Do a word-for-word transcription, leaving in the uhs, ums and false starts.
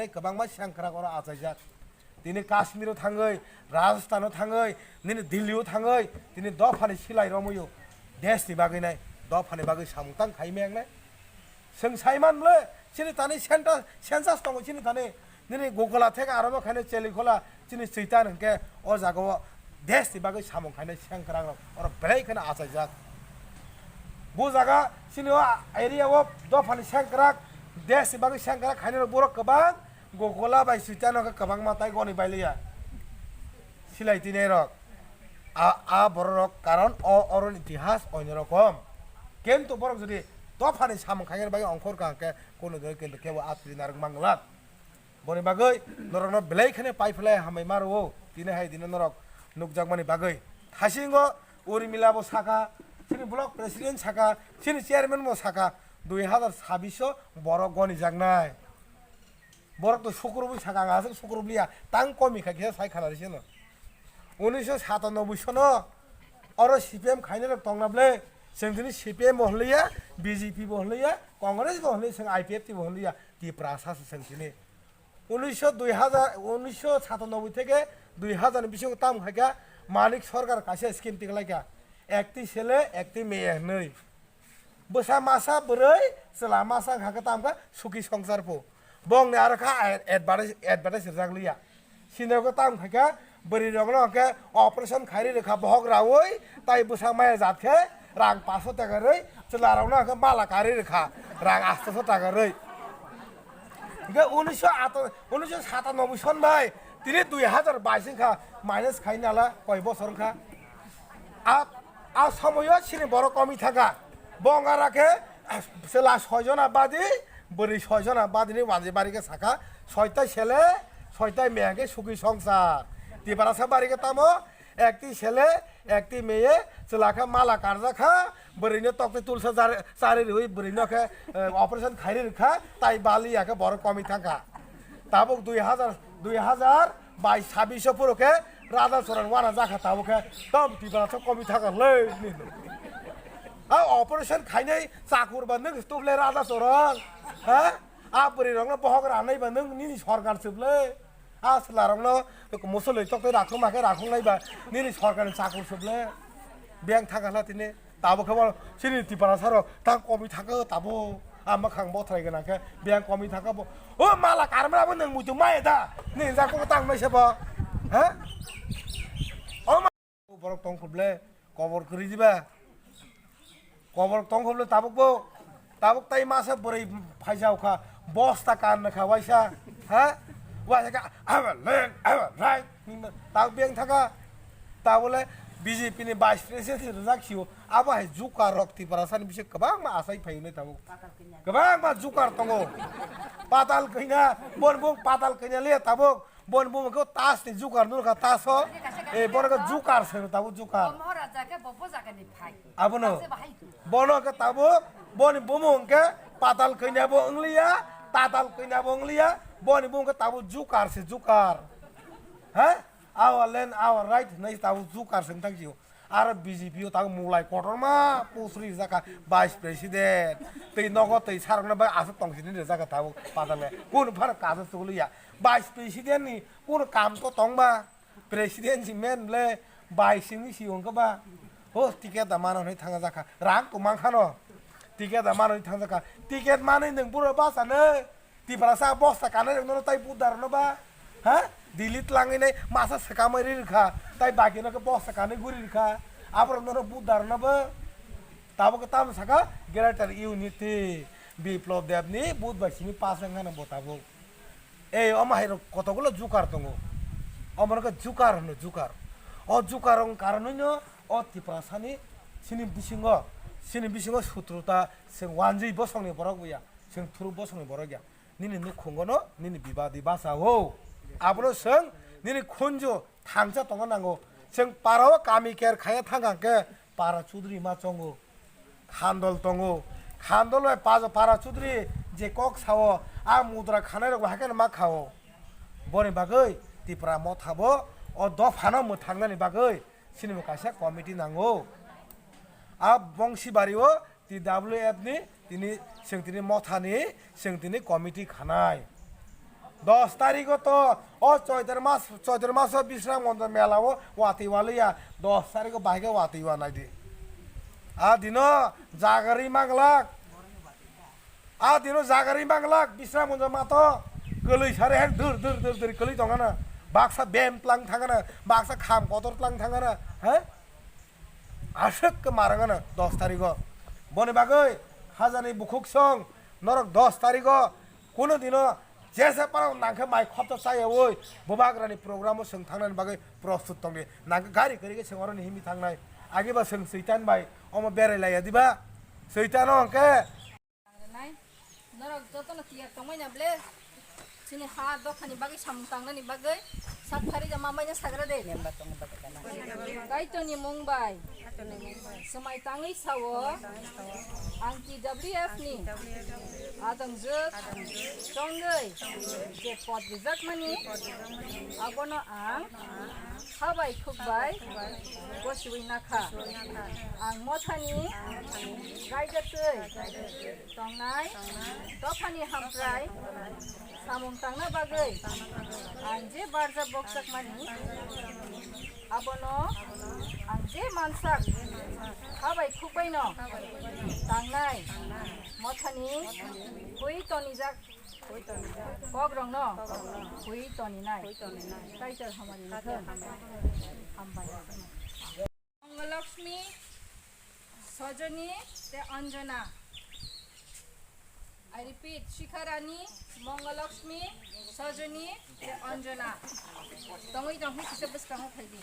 Kwbangma sengkrak oro achaijak. Tini Kashmiro thangwi, Rajasthano thangwi, nini Dillio thangwi, tini dophani silai romwi-o. Desni bagwi nai, dophani bagwi samung tang khai meng nai. Chwng sai man bwle, chini tani centa-, census tongo chini tani. Nini Gokola theke aromo khaino Chelikhola, chini Chwitan hwnkhe o jagao desni bagwi samung khainai sengkrakrok oro belai kheno achaijak. Bu jaga chini o area o dophani sengkrak, desni bagwi sengkrak khainai borok kwbang, Gokola bai Chwitan hwnkhe kwbangma tai goni bailiya. Silai tinairok. A, a bororok karon o, oroni itihas oinorokom. Kintu borok jodi dophani samung khainai bagwi ongkhor kaham khe kono doi kintu kebo atri narwk mangla. Boni bagwi norokno belai kheno pai phlai hambai ma rwo. Tini hai dino norok nukjakmani bagwi. Thasingo Urmila bo saka, chini block president saka, chini chairman bo saka, dui hazar sabbish o borok gonijaknai. Borok to sukrubwi saka, ang aswk sukrub liya, tang komi kha kisa sai khala risi no. Unisho satanoboi sono oro C P M khainai rok tongna bwle, chwng tini C P M bo hwnliya, B J P bo hwnliya, Congress bo hwnliya, chwng I P F T bo hwnliya, Tiprasa se chwng tini. Unisho dui hazar, unisho satanoboi theke dui hazar ni bisingo tamo khaikha Manik Sarkar kaisa scheme tiklaikha, ekti sele, ekti meye hwnwi. Bwsa masa bwrwi, chwla masa wngkha khe tamo khe suki songsar pho. Bongni aro kha ad-, advertise, advertise rijak liya. Sini khe tamo khaikha bwrwi rokno khe operation khairi rwkha bohok raui, tai bwsa maya jat khe rang paso taka rwi, chwla rokno khe mala karwi rwkha rang astoso taka rwi. Hingke unisho ato, unisho satanoboi son bai tini dui hazar bais wngkha, minus khai nala koi bosor wngkha. A, a somoyo chini borok komi thangkha. Bongara khe chwla soi jona badi, bwrwi soi jona badini wanjwi bari khe sakha, soitai sele, soitai meyang khe suki songsar. Tiprasa bari khe tamo, ekti sele, ekti meye, chwla khe mala karjak kha, bwrwino tokti tulsa jar-, chari rwi bwrwino khe, eh, operation khairi rwkha, tai bali ya khe borok komi thangkha. Tabuk dui hazar, dui hazar bais sabbish o phuru khe Raja Choron wana jakha tabuk khe tom Tiprasa komi thangkha le nini. A operation khainai chakur ba nwng tuble Raja Choron, ha? A bwrwi rokno bohok ranai ba nwng nini sorkar chuble. A chwla rokno musolwi tokte rakhuma khe rakhung lai ba nini sorkar ni chakur chuble. Beng thangkha la tini. Tabuk khe bo chini Tiprasa rok tang komi thangkha tabuk. A mwkhang bothrai gwnang khe beng komi thangkha bo. O mala karmra bo nwng muitu maya da. Nini jak ko tang nai se bo. Ha? O ma-, borok tong khuble kobor kwrwi diba. Kobor tong khuble tabuk bo. Tabuk tai masa bwrwi phaijao kha. Bosta kan kha waisa. Ha? Waisa kha, "I will learn, I will write." Tabuk beng thangkha. Tabole B J P ni vice president rwjak sio. Abo hai jukar rok Tiprasa ni bising kwbangma asai phai hwnwi tabuk. Kwbangma jukar tongo. Patal kanya, bon bung patal kanya le tabuk. Bon bung ko tas ni jukar nurkha tas ho. E bono ko jukar se tabuk jukar. Maharaja ke bobo jaga ni phai. Abono. Bono ke tabuk, boni bumung ke patal kanya bo wngliya, tatal kanya bo wngliya, boni bumung ke tabuk jukar se jukar. Ha? Our land, our right, nai tabuk jukar se wng thang sio. Aro B J P o tabuk mulai kotorma post rijak kha vice president. Tei nogo tei sarokno bai aswk tong sini rijak kha tabuk patal le. Kun phano kaso chugliya. Vice president ni kun kam to tong ba? President si men le bai sini si wng kha ba? Ho ticket da mano hwnwi thang jak kha. Rang to mang khano. Ticket da mano hwnwi thang jak kha. Ticket manwi nwng buro basa nai. Tiprasa bosta kanai rok nono tai budar no ba, ha? Delhi tlangwi nai masa swkamwi ri rwkha, tai baki no khe bosta kanai guri rwkha, aborok nono budar no ba. Tabuk khe tamo saka Greater Unity, Biplab Deb ni but bai simi pass wngkha no bo tabuk. Ei omo hai rok kotogulo jukar tongo, omo no khe jukar hwno jukar. O jukar wng karonwi no o Tiprasa ni sini bisingo, sini bisingo sutruta se wanjwi bosong ni borok bo ya. Chwng thuruk bosongni borok ya. Nini nukhungo no nini bibadi basa o. Abono chwng nini khunju thangsa tongna nango. Chwng para o kami ker khaya thang khe para chudri ma chongo. Khandol tongo. Khandol bai pajo para chudri je kok sao, a mudra khanai rok bai hakhe ma khao. Boni bagwi Tipra Motha bo o dophano mwthangnani bagwi sinimo kaisa committee nango. A Bongsibari o T W F ni tini, chwng tini mothani, chwng tini committee khanai. Dos tarikh o to o Choitor mas, Choitor maso Bisram Gonjo mela o watwi waliya, dos tarikh o bahai khe watwi wa naidi. A dino jagarwi manglak. A dino jagarwi manglak Bisram Gonjo mato kwlwi sare hen dur dur dur dur kwlwi tongana. Baksa bem tlang thangana, baksa kham kotor tlang thangana. He? Aswk khe marangana dos tarikh o. Boni bagwi hajani bukhuk song norok dos tarikh o kuno dino jesa parao nangkhe mai khopta chayawi bubagrani program o chwng thangnani bagwi prostut tongdi. Nangkhe gari kwrwi khe chwng oroni himwi thangnai. Agiba chwng Soitan bai omo berai laiya diba? Soitan o hwnkhe Nai, norok jotono tiyar tongmani ble. Chini ha dophani bagwi samung tangnani bagwi sak phari da mamai no sagra de. Member tongma bagwi tana. Kaitorni mung bai. Swmai tangwi sao, ang T W F ni adongjwk chongwi je pod rijakmani, abono ang ha bai khuk bai gosiwi nakha. Ang mothani raida twi tongnai dophani hamkrai samung tangna bagwi ang je barja bokjakmani, abono ang je mansak ha bai khuk baino tangnai mothani bui tonijak kokrokno bui toninai. Kaitor hamari hambai. Mongalakshmi, Sajani, te Anjana. I repeat, Shikharani, Mongalakshmi, Sajani, te Anjana. Tongwi tongwi kisa bwskango phaidi.